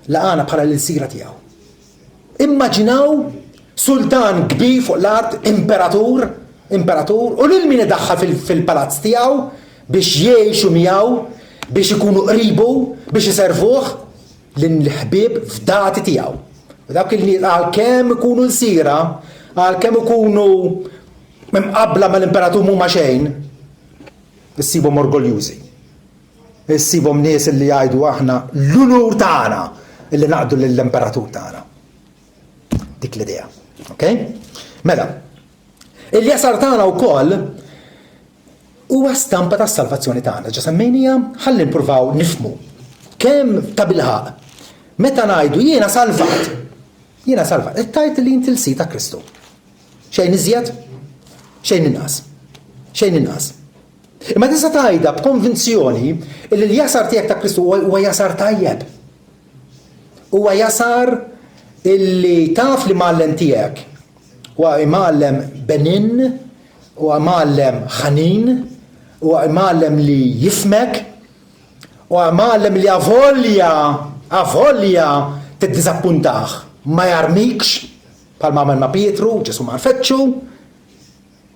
laqagħna bħala l-ilsira tiegħu. Immaġinaw sultan kbir fuq l-art, imperatur, imperatur, u lil min idaħħal fil-palazz tiegħu biex jgħixu miegħu, biex ikunu qribu, biex iservuh, lill-ħbieb fdati tiegħu. U dawk il-nies għalkemm ikunu lsira, għalkemm ikunu mqabbla mal-imperatur mhuma xejn, issibhom orgoljużi. Issibhom nies li jgħidu aħna l-unur tagħna illi naqdu lill-imperatur tagħna. Dik l-idea. Ok? Mela, il-jasar tagħna wkoll huwa stampa tas-salvazzjoni tagħna. Ġa semmejnija, ħalli nippruvaw nifhmu kemm ta' bilħaq meta ngħidu jiena salvat, jiena salvat, qed tgħid li inti l-sid ta' Kristu. Xejn iżjed, xejn inqas. Xejn inqas. Imma tista' tgħidha b'konvinzjoni li l-jasar tiegħek ta' Kristu huwa jasar tajjeb. Huwa jasar illi taf li mgħallem tiegħek huwa imgħallem benin, huwa mgħallem ħanin, huwa imgħallem li jifhmek, huwa mgħallem li avolja avolja tiddiżappuntah ma jarmikx bħalma għamel ma' Pietru, Ġesù mar fettxu.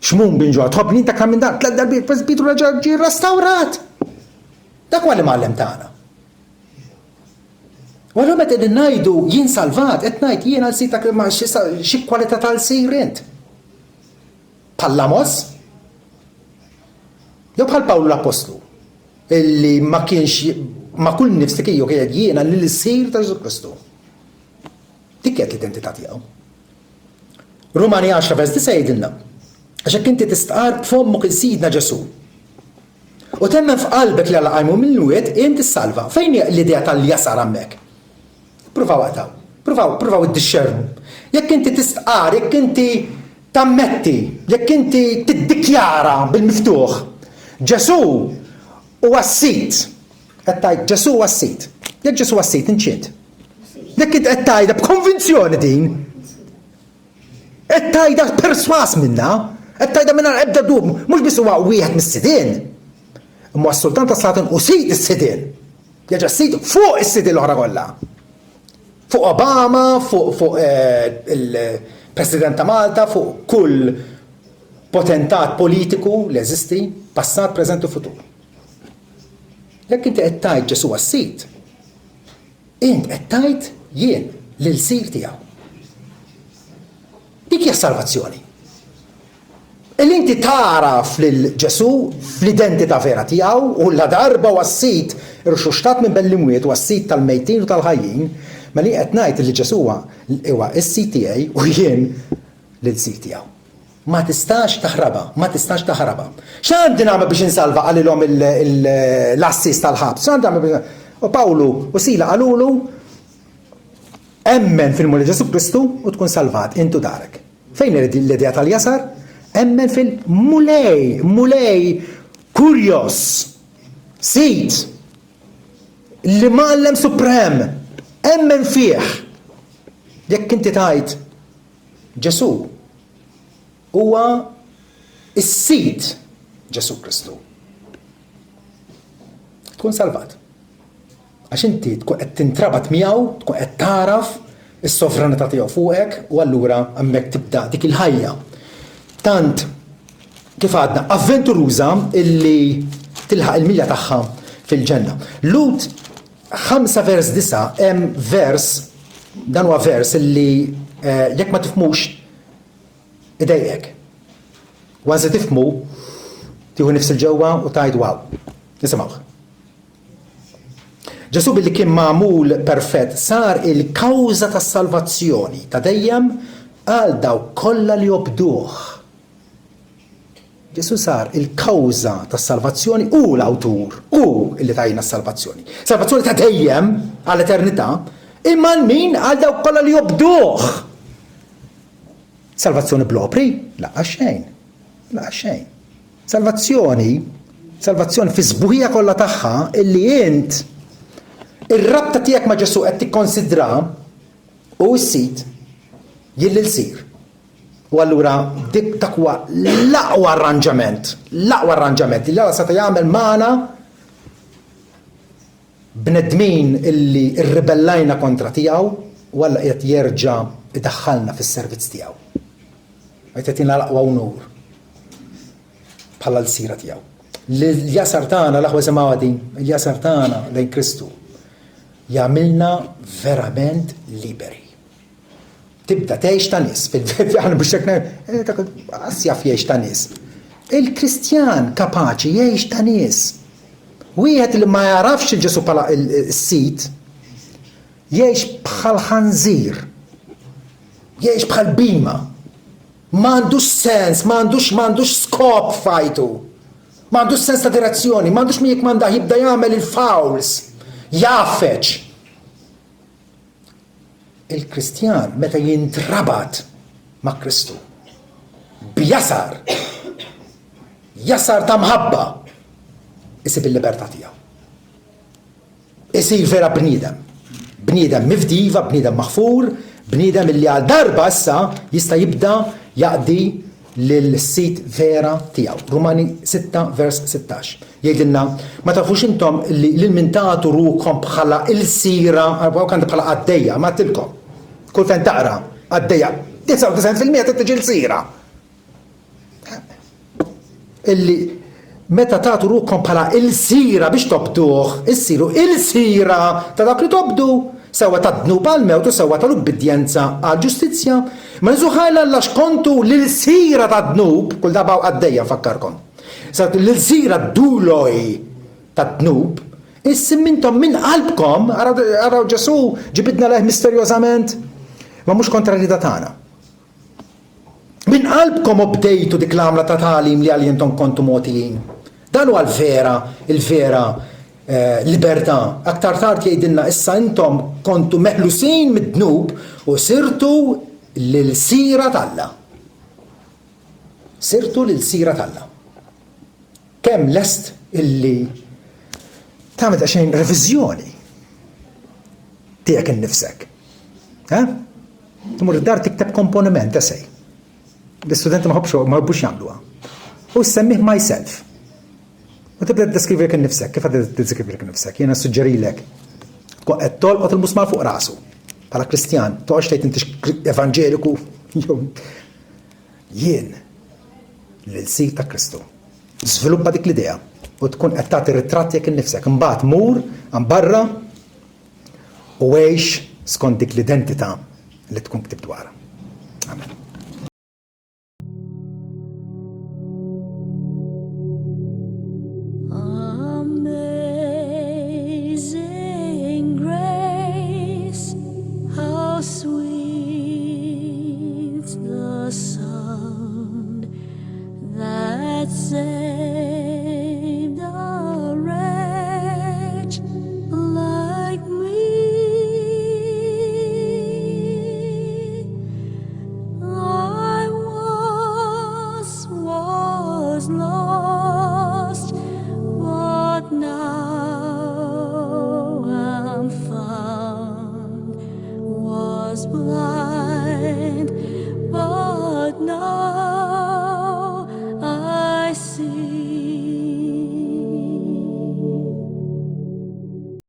Xmun bin Ġwann, tħobbni int aktar minn dan? Tlet darbiet Pietru reġa' ġie rrestawrat. Dak huwa l-imgħallem tagħna. U allura meta qegħdin ngħidu jien salvat, qed ngħid jien għal sir ta' ma xi kwalità tal-sir int. Bħal Lamos? Jew bħal Pawlu l-Appostlu illi ma kienx ma kull nifs li kien kien jiena lil sir ta' Ġesu Kristu. Dik kienet l-identità tiegħu. Rumani 10 vers 9 jgħidilna, Għax jekk inti tistqarr b'fommok 'il Sidna Ġesù u temmen f'qalbek li Alla qajmu mill-mwiet, int issalva. Fejn hi l-idea tal-jasar hemmhekk? Ippruvaw aqtgħu. Pruvaw, pruvaw iddixxernu. Jekk inti tistqarr, jekk inti tammetti, jekk inti tiddikjara bil-miftuħ, Ġesù huwa s-Sid. Qed tgħid Ġesù huwa s-Sid. Jekk Ġesù huwa s-Sid, int x'int? Jekk int qed tgħidha b'konvinzjoni din, qed tgħidha perswas minnha, qed tgħidha mingħajr ebda dubju, mhux biss huwa wieħed mis-sidien, imma s-sultan tas-slaten u sid is-sidien. Jerġa' sid fuq is-sidien l-oħra kollha. Fuq Obama, fuq fuq eh, il-President ta' Malta, fuq kull potentat politiku li jeżisti, passat, preżent u futur. Jekk inti qed tgħid Ġesù għas-sid, int qed tgħid jien l-ilsir tiegħu. Dik hija salvazzjoni. Illi inti tagħraf lil Ġesù fl-identità vera tiegħu u ladarba huwa s-Sid irxuxtat minn bejn l-imwiet huwa s-Sid tal-mejtin u tal-ħajjin, mela jien qed ngħid li Ġesù huwa huwa s-Sid tiegħi u jien l-ilsir tiegħu. Ma tistax taħrabha, ma tistax taħrabha. X'għandi nagħmel biex insalva qalilhom l-għassies tal-ħabs. X'għandi nagħmel biex U Pawlu u Sila qalulu emmen fil-Mulej Ġesù Kristu u tkun salvat int u darek. Fejn hi l-idea tal-jasar? Emmen fil-Mulej, Mulej Kurios, Sid, l-Imgħallem Suprem, emmen fih. Jekk inti tgħid Ġesù huwa s-Sid Ġesù Kristu. Tkun salvat. Għax inti tkun qed tintrabat miegħu, tkun qed tagħraf is-sovranità tiegħu fuqek u allura hemmhekk tibda dik il-ħajja tant kif għadna avventuruża illi tilħaq il-milja tagħha fil-ġenna. Lut 5 vers 9 hemm vers dan huwa vers illi eh, jekk ma tifhmux idejqek. Once li tifhmu tieħu nifs il-ġewwa u tgħid wow. Nisimgħuh. Ġesù billi kien magħmul perfett sar il-kawża tas-salvazzjoni ta' dejjem għal dawk kollha li jobduh. Ġesù sar il-kawża tas-salvazzjoni hu l-awtur, hu li tajna s-salvazzjoni. Salvazzjoni ta' dejjem għall-eternità, imma għal min? Għal dawk kollha li jobduh. Salvazzjoni bl-opri? Laqas xejn. Laqas xejn. Salvazzjoni, salvazzjoni fis-sbuħija kollha tagħha illi int ir-rabta tiegħek ma' Ġesù qed tikkonsidra hu s-Sid, jien l-ilsir. U allura dik dak huwa l-aqwa arranġament, l-aqwa arranġament li Alla seta' jagħmel magħna bnedmin illi rribellajna kontra tiegħu u Alla qiegħed jerġa' idaħħalna fis-servizz tiegħu. Qed jagħtina l-aqwa unur bħala l-sira tiegħu. L-jasar tagħna, l-aħwa semgħuha din, il-jasar tagħna lejn Kristu jagħmilna verament liberi. Tibda tgħix ta' nies, aħna biex hekk eh, jaf jgħix ta' nies. Il-Kristjan kapaċi jgħix ta' nies. Wieħed li ma jarafx il-Ġesu bħala s-sit, Jgħix bħal ħanżir. Jgħix bħal bhima. M'għandux sens, m'għandux m'għandux skop f'ħajtu. M'għandux sens ta' direzzjoni, m'għandux min jikkmandah jibda jagħmel il-fouls. Jgħaffeġ. Il-Kristjan meta jintrabat ma' Kristu b'jasar, jasar ta' mħabba, isib il-libertà tiegħu. Isir vera bniedem. Bniedem mifdi iva, bniedem maħfur, bniedem illi għal darba issa jista' jibda jaqdi lil-Sid vera tiegħu. Rumani 6 vers 16. Jgħidilna, ma tafux intom li lil min tagħtu ruħkom bħala ilsira, għandha bħala qaddejja, ma għedtilkom. Kull fejn taqra qaddejja, 99% trid tiġi lsira. Illi meta tagħtu ruħkom bħala ilsira biex tobduh, issiru ilsira ta' dak li tobdu, sewwa tad-dnub għall-mewt u sewwa tal-ubbidjenza għall-ġustizzja. Ma niżu ħajla Alla x'kontu l-ilsira tad-dnub, kull darba hawn qaddejja nfakkarkom. Sartu l-ilsira duloi tad-dnub, issim intom minn qalbkom, araw Ġesù ġibidna lejh misterjożament, ma mhux kontra r-rieda tagħna. Minn qalbkom obdejtu dik l-għamla ta' tagħlim li għalih intom kontu mogħtijin. Dan huwa l-vera, il-vera libertà. Aktar tard jgħidilna issa intom kontu meħlusin mid-dnub u sirtu l-ilsira t'Alla. Sirtu l-ilsira t'Alla. Kemm lest illi tagħmel daqsxejn reviżjoni tiegħek innifsek. Eh? Tmur id-dar tikteb komponiment, essay. L-istudenti ma ħobbx ma ħobbux jagħmluha. U semmih myself. U tibda tiddeskrivilek innifsek, kif għadha tiddeskrivilek innifsek? Jiena suġġerilek. Tkun qed tolqot il-musmar fuq rasu. Bħala Kristjan, toqgħodx tgħid inti evanġeliku jew jien l-ilsir ta' Kristu. Żviluppa dik l-idea u tkun qed tagħti ritratt jekk innifsek. Imbagħad mur għan barra u għix skont dik l-identità li tkun ktibt dwarha. Amen. Amazing grace, how sweet the sound that saved a wretch like me. I once was lost, but now am found. Was blind, but now